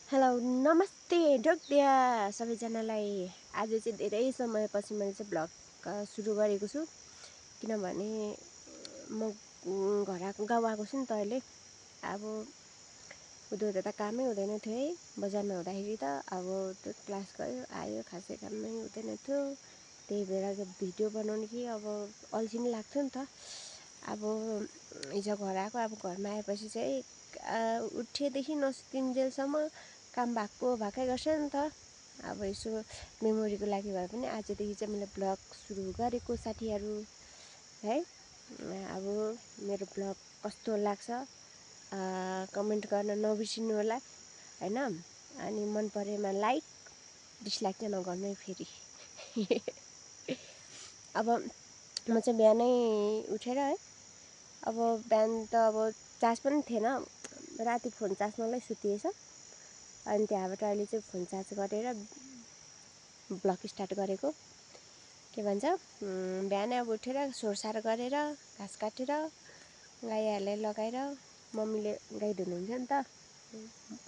Hello नमस्ते ढोक्दिया सबैजनालाई। आज चाहिँ धेरै समयपछि मैले चाहिँ भ्लग सुरु गरेको छु, किनभने म गाउँ आएको छु नि त। अहिले अब उता त कामै हुँदैन थियो है। बजारमा हुँदाखेरि त अब त्यो क्लास गयो आयो, खासै कामै हुँदैन थियो। त्यही भएर भिडियो बनाउनु कि अब अल्छी नि लाग्थ्यो नि त। अब हिजो घर आएको, अब घरमा आएपछि चाहिँ उठेदेखि नसुतिन्जेलसम्म काम भएकै गर्छ नि त। अब यसो मेमोरीको लागि भए पनि आजदेखि चाहिँ मैले ब्लग सुरु गरेको साथीहरू है। अब मेरो ब्लग कस्तो लाग्छ कमेन्ट गर्न नबिर्सिनु होला हैन। अनि मन परेमा लाइक, डिसलाइक चाहिँ नगर्नु है फेरि। अब म चाहिँ बिहानै उठेर है, अब बिहान त अब चार्ज पनि थिएन, राति फोन चार्ज नलाई सुतिएछ। अनि त्यहाँबाट अहिले चाहिँ फोन चार्ज गरेर ब्लग स्टार्ट गरेको। के भन्छ, बिहानै अब उठेर सोरसार गरेर घाँस काटेर गाईहरूलाई लगाएर, मम्मीले गाई धुनुहुन्छ नि त।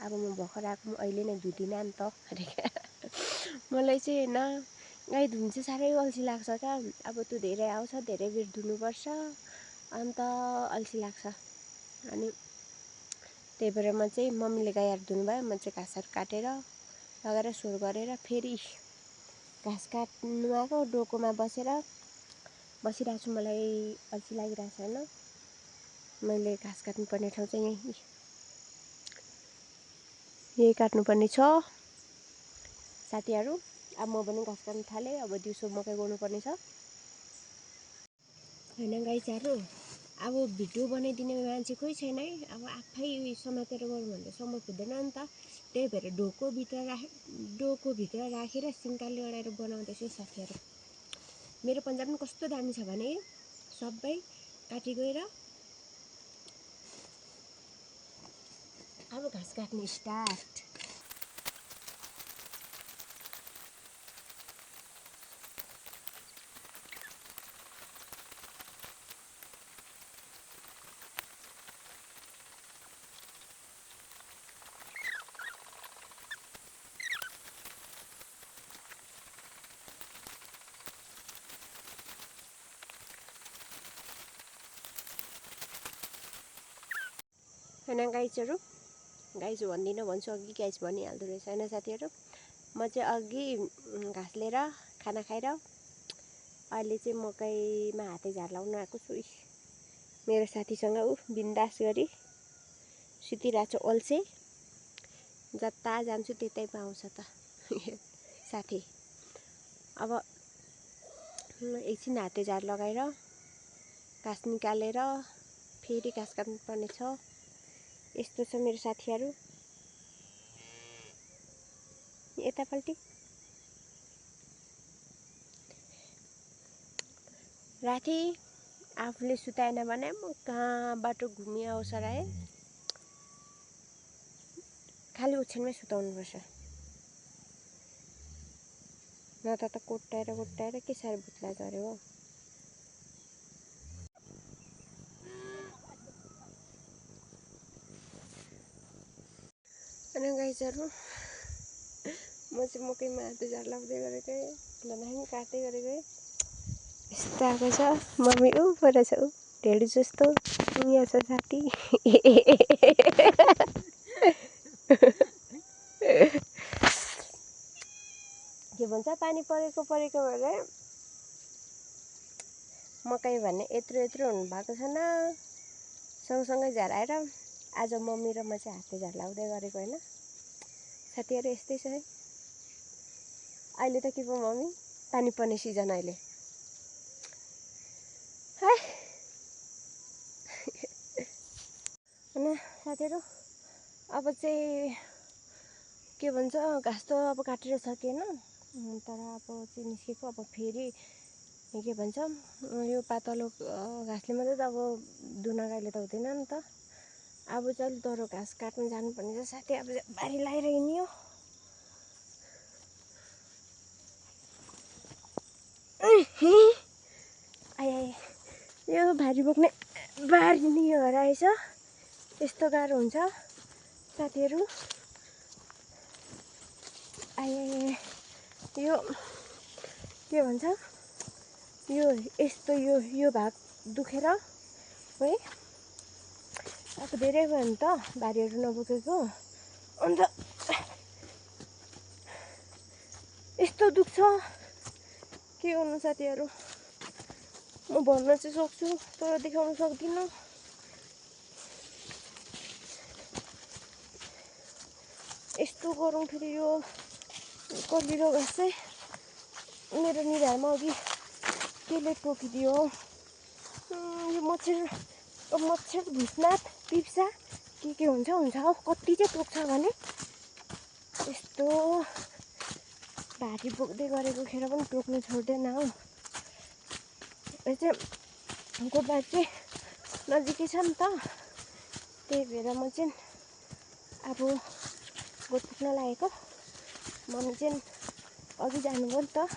अब म भर्खर आएको, अहिले नै धुदिनँ नि त अरे। मलाई चाहिँ होइन, गाई धुनु चाहिँ साह्रै अल्छी लाग्छ क्या। अब त्यो धेरै आउँछ, धेरै बेर धुनुपर्छ, अन्त अल्छी लाग्छ। अनि त्यही भएर म चाहिँ मम्मीले गाईहरू धुनुभयो, म चाहिँ घाँसहरू काटेर लगाएर सोहोर गरेर फेरि घाँस काट्नु आएको डोकोमा बसिरहेको छु। मलाई अल्छी लागिरहेको छ होइन। मैले घाँस काट्नुपर्ने ठाउँ चाहिँ यही काट्नुपर्ने छ साथीहरू। अब म पनि घाँस काट्नु थालेँ। अब दिउँसो मकै गोड्नुपर्ने छ होइन गाईचारो। अब भिडियो बनाइदिने मान्छे कोही छैन है। अब आफै समातेर गरौँ भने त समय पुग्दैन नि त। त्यही भएर डोकोभित्र राखेर सिन्काले अडाएर बनाउँदैछु साथीहरू। मेरो पन्जा पनि कस्तो दामी छ भने सबै काटी गएर अब घाँस काट्ने स्टार्ट। होइन गाइजहरू, गाइज भन्दिनँ भन्छु, अघि गाइज भनिहाल्दो रहेछ होइन साथीहरू। म चाहिँ अघि घाँस लिएर खाना खाएर अहिले चाहिँ मकैमा हाते झार लाउन आएको छु। मेरो साथीसँग बिन्दास गरी सुतिरहेको छु। अल्छे जता जान्छु त्यतै पाउँछ त साथी। अब एकछिन हाते झार लगाएर घाँस निकालेर फेरि घाँस काट्नु पर्ने छ। यस्तो छ मेरो साथीहरू। यतापल्टि राति आफूले सुताएन भने म कहाँबाट घुमी आउँछ र है। खालि ओछ्यानमै सुताउनुपर्छ, नत्र त कोट्टाएर के साह्रो भुत्ला झऱ्यो हो। अनि गाइजहरू, म चाहिँ मकैमा हाते झार लाउँदै गरेकै धनानी काट्दै गरेकै यस्तो आएको छ। मम्मी पर छ, ढेडी जस्तो यहाँ छ साथी। के भन्छ, पानी परेको भएर मकै भन्ने यत्रो हुनु भएको छैन। सँगसँगै झार आएर आज मम्मी र म चाहिँ हाते झार लाउँदै गरेको होइन साथीहरू। यस्तै छ है। अहिले त के पो मम्मी, पानी पर्ने सिजन अहिले है। होइन साथीहरू, अब चाहिँ के भन्छ, घाँस त अब काटेर सकेन, तर अब चाहिँ निस्केको। अब फेरि के भन्छ, यो पातलो घाँसले मात्रै त अब दुना गाईले त हुँदैन नि त। अब चाहिँ दह्रो घाँस काट्नु जानुपर्ने छ साथी। अब बारी लगाएर हिँड्यो। आए यो भारी बोक्ने बारी नि हराएछ। यस्तो गाह्रो हुन्छ साथीहरू। आए यो के भन्छ यो यस्तो यो भाग दुखेर है अब धेरै भयो नि त भारीहरू नबोकेको अन्त यस्तो दुख्छ के गर्नु साथीहरू म भन्न चाहिँ सक्छु तर देखाउन सक्दिनँ यस्तो गरौँ फेरि यो कलिलो घाँस चाहिँ मेरो निधारमा अघि केले टोकिदियो यो मच्छर भुसनाथ पिप्सा के हुन्छ हौ कति चाहिँ टोक्छ भने यस्तो भारी बोक्दै गरेको खेर पनि टोक्नु छोड्दैन हौ यो चाहिँ गोठबार चाहिँ नजिकै छ नि त त्यही भएर म चाहिँ अब गोठ पुग्न लागेको मम्मी चाहिँ अघि जानुभयो नि त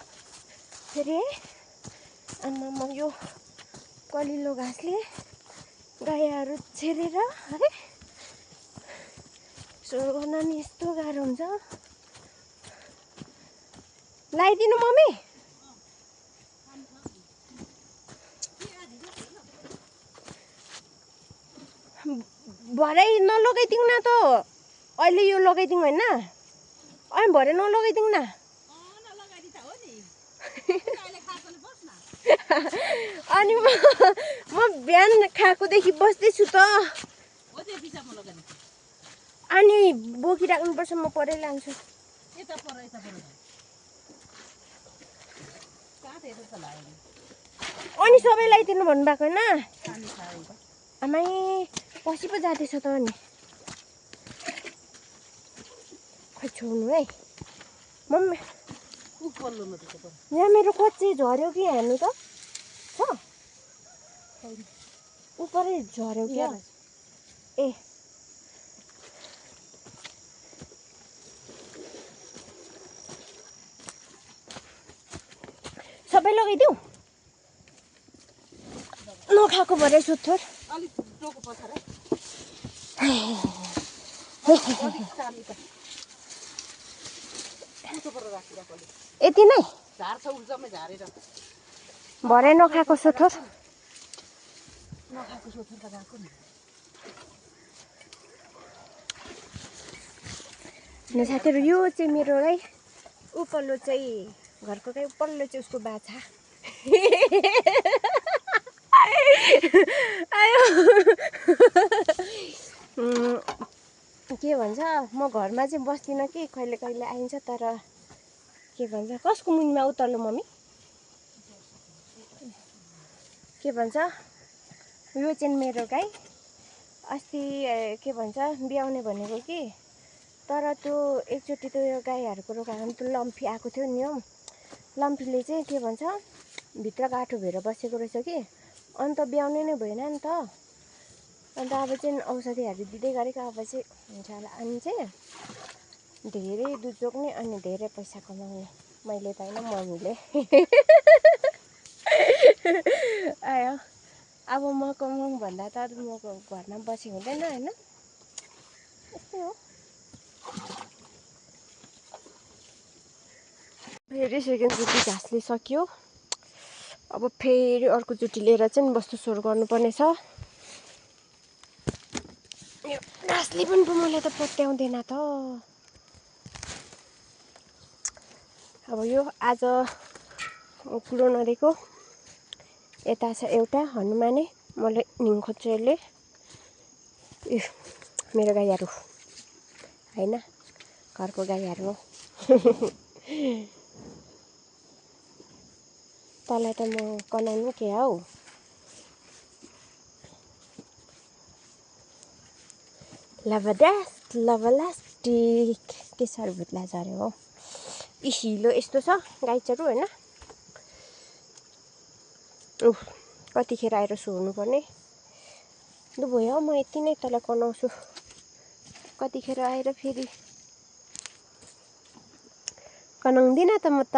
फेरि आमामा यो कलिलो घाँसले गाईहरू छेरेर है सुरु गर्न नि यस्तो गाह्रो हुन्छ लगाइदिनु मम्मी भरे नलगाइदिउँ न त अहिले यो लगाइदिउँ होइन अनि भरे नलगाइदिउँ न अनि म बिहान खाएकोदेखि बस्दैछु त अनि बोकिराख्नुपर्छ म परै लान्छु अनि सबै लगाइदिनु भन्नुभएको होइन आमै पछि पो जाँदैछ त अनि खै छोड्नु है मम्मी यहाँ मेरो कच्ची झऱ्यो कि हेर्नु त छ उपरै झऱ्यो क्या ए सबै लगाइदिउँ नखाएको भरे सुत्थर यति नै भरे नखाएको सोथर साथीहरू यो चाहिँ मेरो है उपल्लो चाहिँ घरको गाई उपल्लो चाहिँ उसको बाछा आयो के भन्छ म घरमा चाहिँ बस्दिनँ कि कहिले कहिले आइन्छ तर के भन्छ कसको मुनमा उतल्लो मम्मी के भन्छ यो चाहिँ मेरो गाई अस्ति के भन्छ ब्याउने भनेको कि तर त्यो एकचोटि त्यो गाईहरूको रोगामा त्यो लम्फी आएको थियो नि हौ लम्फीले चाहिँ के भन्छ भित्र गाँठो भएर बसेको रहेछ कि अन्त ब्याउने नै भएन नि त अन्त अब चाहिँ औषधिहरू दिँदै गरेको अब चाहिँ हुन्छ होला अनि चाहिँ धेरै दुध जोग्ने अनि धेरै पैसा कमाउने मैले त होइन मम्मीले आयो अब म कमाउँ भन्दा त म घरमा बसेको हुँदैन होइन यस्तै हो फेरि सेकेन्डचोटि घाँसले सक्यो अब फेरि अर्कोचोटि लिएर चाहिँ बस्तु सोहोर गर्नुपर्ने छ यो घाँसले पनि पो मलाई त पत्याउँदैन त अब यो आज कुरो नदिएको यता छ एउटा हनुमाने मलाई निङ खोज्छ यसले मेरो गाईहरू होइन घरको गाईहरू हो तँलाई त म कनाउनु के हौ लभलास्टिक के साह्रो भुत्ला झऱ्यो हो यी हिलो यस्तो छ गाईचहरू होइन कतिखेर आएर सोर्नु पर्ने लु भयो म यति नै तँलाई कनाउँछु कतिखेर आएर फेरि कनाउँदिनँ त म त